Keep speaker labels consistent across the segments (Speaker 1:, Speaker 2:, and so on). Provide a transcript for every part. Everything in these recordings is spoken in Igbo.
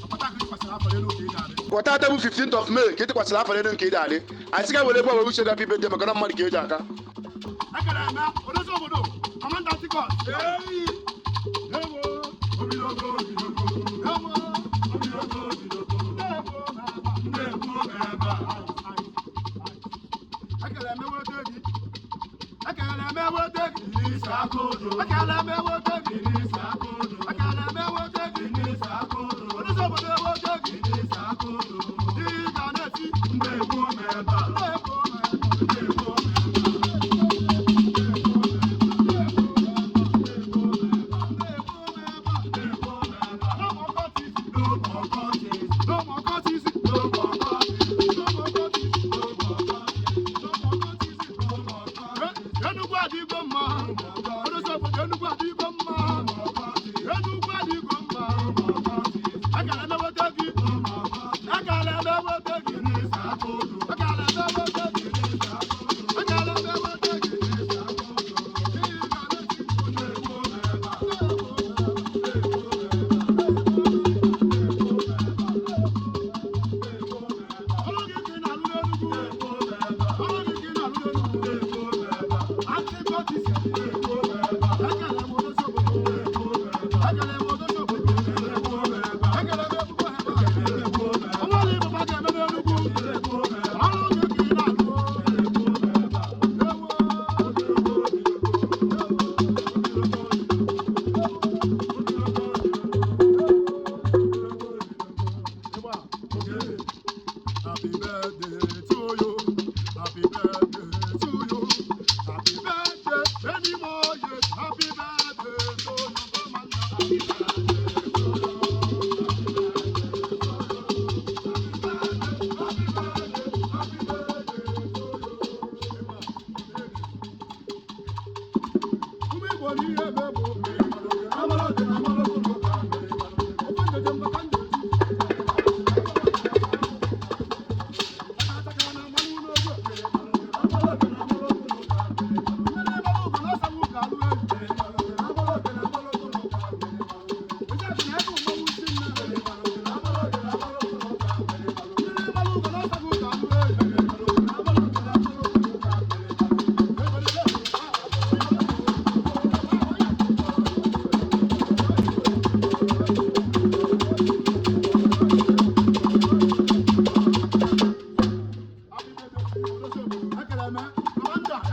Speaker 1: Ọkpata akụ kwasịrị afọ n'elu ka ị ga-adị.
Speaker 2: Kwata ata bụ 15th of May ka ị tịkwasịrị afọ n'elu nke ị ga-adị. Anyị sị ga were ebe ọbụla uche happy birthday maka na mmadụ ka eji aka.
Speaker 1: Ekele eme odozi obodo, Commander Tikọt. Ewo, obidogo, obidogo. Ewo, obidogo, obidogo. Ewo, ebe a. Ekele eme wete gị. Ekele eme wete gị. Ekele eme wete gị. Ekele eme wete gị. Odozi obodo ewete gị. Ị ga na-eti. Ndị egbo ebe a. Enugwu adịgo mma, odozi obodo Enugwu adịgo mma, Enugwu adịgo mma, agara emeweta gị, agara emeweta gị, agara emeweta gị, agara emeweta gị, ọrụ gị ka ị na-alụ n'Enugwu, ọrụ gị ka ị na-alụ n'Enugwu. Happy birthday to you. Happy birthday to you. Happy birthday, many more years. Happy birthday to you. Happy birthday to you. Happy birthday, happy birthday to you. Ụmụ Igbo na ihe ebe bụ amara dị na amara dị n'ụka. Ofe njeje mbata njeji.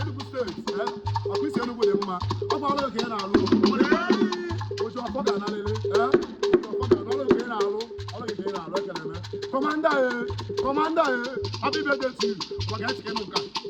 Speaker 1: Enugu Steeti, ọkụ isi Enugu dị mma, ọ bụ ọrụ ka ị na-alụ. Ojú ọfọ ga-analịlị, ojú ọfọ ga-analụ ọrụ ka ị na-alụ, ọrụ ka ị na-alụ. Ekele m. Commander, commander, happy birthday to you. Maka echike nụ nke a.